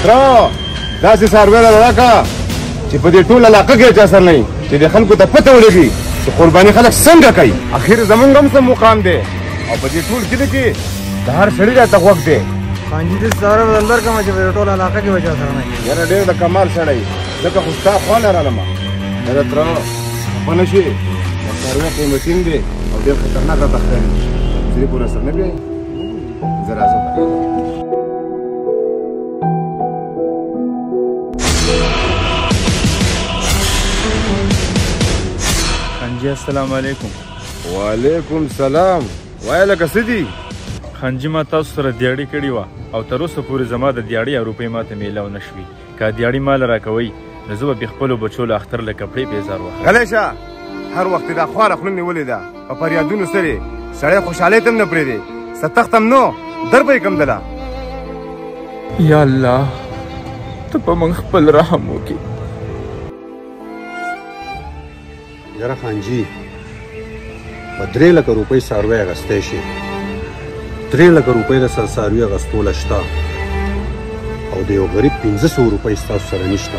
تره داسې څاروی راله راکړه چې په دې ټوله علاقه کې چا سره نه وي، چې د خلکو ته پته ولګي چې قرباني خلک څنګه کوي. اخر زمونږ هم څه مقام دی او په دې ټول کلي کې د هر سړي راته غوږ دی. خانجي داسې څاروی به درله درکړم چې په دې ټوله علاقه کې به چا سره نه وي. یاره ډېر د کمال سړی، ځکه خو ستا خوا له رالم. یاره تره خفه نه شې، دا څاروی قیمتي هم دی او ډېر خطرناک راته ښکاري. زه پورې سره نه بیایي، زه راځم. خانجي السلام علیکم. وعلیکم سلام. وایه لکه څه دي؟ خانجي ما تاسو سره دیاړي کړې وه او تر اوسه پورې زما د دیاړي او روپۍ ماته میلاو نه شوې. که دیاړي ماله راکوئ نو زه به پې خپلو بچو له اختر له کپړې پیزار واخلم. غلی شه، هر وخت یې دا خواره خوله نیولې ده په فریادونو سرې سړی خوشحالۍ ته هم نه پرېږدي. څه تختم نو در به یې کړم دله. یا الله ته په موږ خپل رحم وکړې. یاره خانجي په 3 لکه روپۍ څاروی اخیستی شي. 3 لکه روپۍ د سره څاروي اخیستو له شته او د یو غریب 500 روپۍ ستاسو سره نشته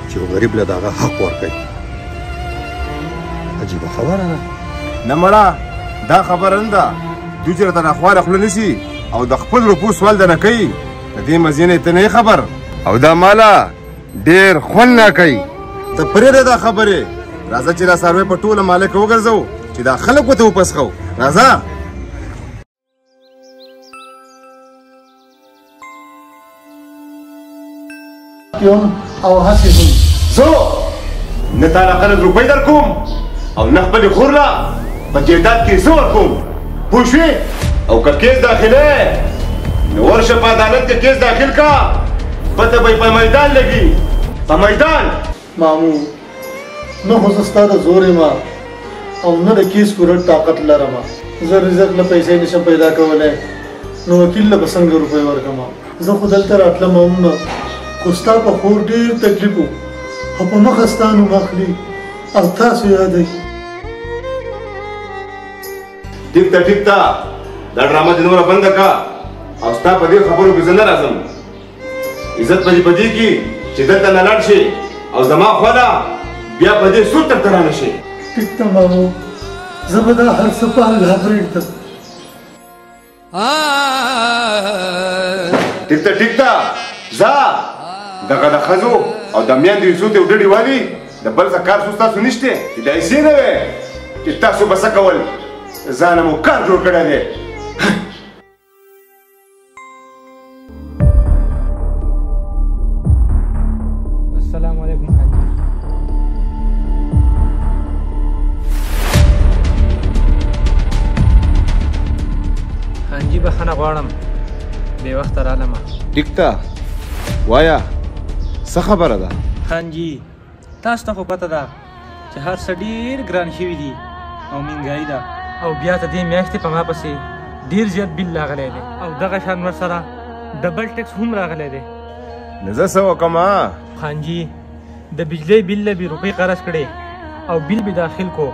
چې یو غریب له د هغه حق ورکوي. عجیبه خبره ده. نه مړه دا خبره نه ده. دوی چې راته ناخواله خوله نیسي او د خپل روپو سوال درنه کوي، د دې مزې نه ته نه یې خبر. او دا ماله ډېر خوند نه کوي. ته پرېږده دا خبرې، راځه چې دا څاروی په ټوله ماله کې وګرځوو چې دا خلک ورته وپسخو. راځه. او هسې هم زه نه تا له خلک روپۍ در کوم او نه خپلې خور له په جایداد کې څه ورکوم، پوه شوې؟ او که کیس داخلې نو ورشه په عدالت کې کیس داخل کا، پته به یې په میدان لګي، په میدان. مامو نه خو زه ستا د زور یم او نه د کیس کورټ طاقت لرم. زه رزق له پیسې نشم پیدا کولی، نو وکیل له به څنګه روپۍ ورکړم؟ زه خو دلته راتلم هم نه، خو ستا په خور ډېر تکلیف و او په مخه ستا نوم اخلي او تاسو یادوي. ټیک ته ټیک ته دا ډرامه دې نوره بنده کړه او ستا په دې خبرو کې زه نه راځم. عزت به دې په دې کې چې دلته نه لاړ شې او زما خوله بیا په دې سور درته رانه شې. ټیک ته مامو، زه به دا هر څه په الله پرېږدم. ټیک ته ټیک ته ځه، دغه د ښځو او د میندو حصو ته ډډې والي، د بل څه کار څه ستاسو نشته چې دا حصې نه وی چې تاسو به څه کول، ځانه مو کار جوړ کړی دی. السلام علیکم خانجي. خانجي بخښنه غواړم، بې وخته رالمه. ټیک ته وایه څه خبره ده؟ خانجي تاسو ته خو پته ده چې هر څه ډېر ګران شوي دي او مهنګایي ده، او بیا د دې میاشتې په ما پسې ډېر زیات بیل راغلی دی او دغه شان ورسره ډبل ټیکس هم راغلی دی. نو زه څه وکړم؟ خانجي د بجلۍ بیل له بې روپۍ قرض کړې او بیل به داخل کو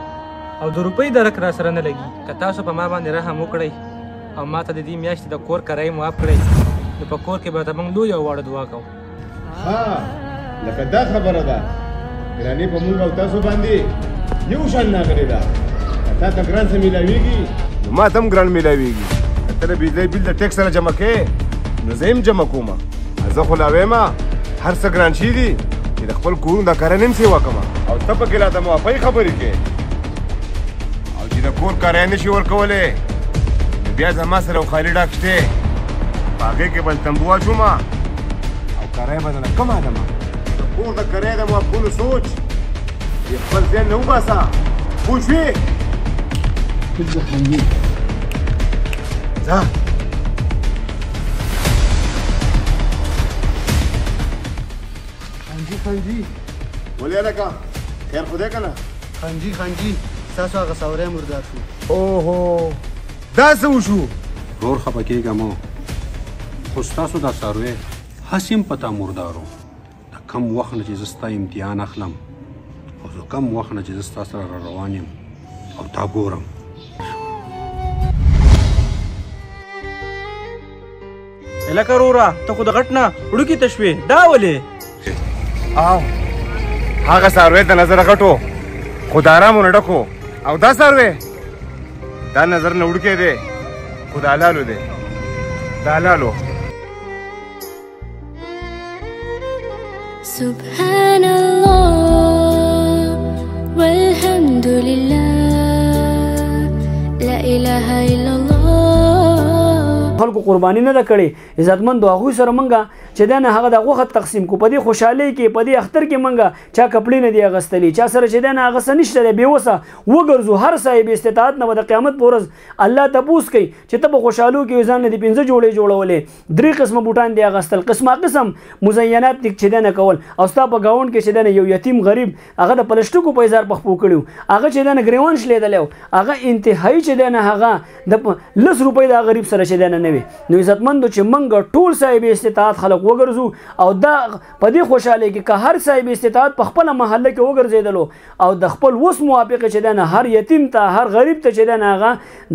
او د روپۍ درک را سره نه لګي. که تاسو په ما باندې رحم وکړئ او ما ته د دې میاشتې د کور کرایه معاف کړئ نو په کور کې به ته موږ لوی او واړه دعا کوو. ها لکه دا خبره ده، ګراني په موږ او تاسو باندې یو شان راغلې ده. که تا ته ګران څه میلاویږي نو ما ته هم ګران میلاویږي. که ته د بجلۍ بیل د ټیکس سره جمع کړې نو زه هم جمع کوم. زه خو لا وایم هر څه ګران شوي دي چې د خپل کورونو د کرایې نه هم سیوا کړم او ته پکې لا د معافۍ خبرې کوې. او چې د کور کرایه نه شي ورکولی نو بیا زما سره یو خالي ډاک شته، په هغې کې بل تمبو واچوم او کرایه به درنه کمه اخلم. د کور د کرایې د معاف کولو سوچ یې خپل ذهن نه وباسه، پوه شوې؟ ځه. خانجي خانجي ولې هلکه خیر خو دی که نه؟ خانجي خانجي ستاسو هغه څاوری مردار شو. اوهو دا څه وشو؟ ورور خفه کېږه مه، خو ستاسو دا څاروی هسې هم په تا مردار و. د کم وخت نه چې زه ستا امتحان اخلم او د کم وخت نه چې زه ستا سره را روان یم او تا ګورم، لکه وروره ته خو د غټ نه وړوکي ته شوې، دا ولې؟ او هغه څاروی د نظره غټو خو د ارامو نه ډکو، او دا څاروی دا نظر نه وړوکی دی خو د حلالو دی، د حلالو. سبحان الله والحمد لله لا اله الا الله. خلکو قرباني نه ده کړې عزتمندو، هغوی سره مونږ چې دی نه هغه د غوښه تقسیم کو. په دې خوشحالۍ کې په دې اختر کې مونږ چا کپړې نه دي اغوستلي، چا سره چې دی نه هغه څه نشته دی، بېوسه وګرځو. هر صاحب استطاعت نه به د قیامت په ورځ الله تپوس کوي چې ته په خوشحالو کې ځان له دې 5 جوړې جوړولې، 3 قسمه بوټان دې اغوستل، قسمه قسم مزینات دې چې دی نه کول، او ستا په ګاونډ کې چې دی نه یو یتیم غریب هغه د پلسټکو په اظهار په خپو کړي وو، هغه چې دی نه ګریوان شلېدلی و، هغه انتهایي چې دی نه هغه د 10 روپۍ د غریب سره چې دی نه نه وي. نو عزتمندو چې موږ ټول صاحب استطاعت خلک وګرځو، او دا په دې خوشحالۍ کې که هر صاحب استطاعت په خپله محله کې وګرځېدلو او د خپل وس موافق چې دی نه هر یتیم ته هر غریب ته چې دی نه هغه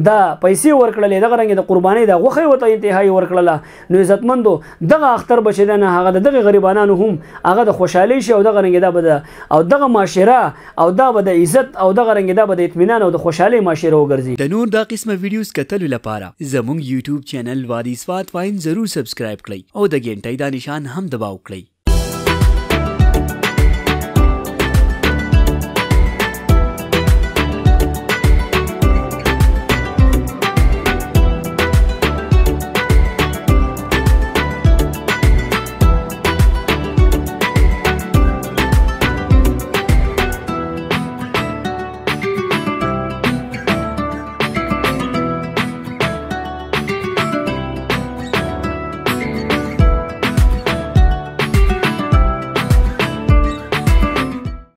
دا پیسې ورکړلې، دغه رنګ د قربانۍ دا غوښه یې ورته انتهایي ورکړله، نو عزتمندو دغه اختر به چې دی نه هغه د دغې غریبانانو هم هغه د خوشحالۍ شي، او دغه رنګ دا به د او دغه معاشره او دا به د عزت او دغه رنګ دا به د اطمینان او د خوشحالۍ معاشره وګرځي. د نور دا قسمه ویډیوز کتلو لپاره زموږ یوټیوب چینل وادي سوات واین ضرور سبسکرایب کړئ او د ګنټۍ دا نشان هم دباو کړئ.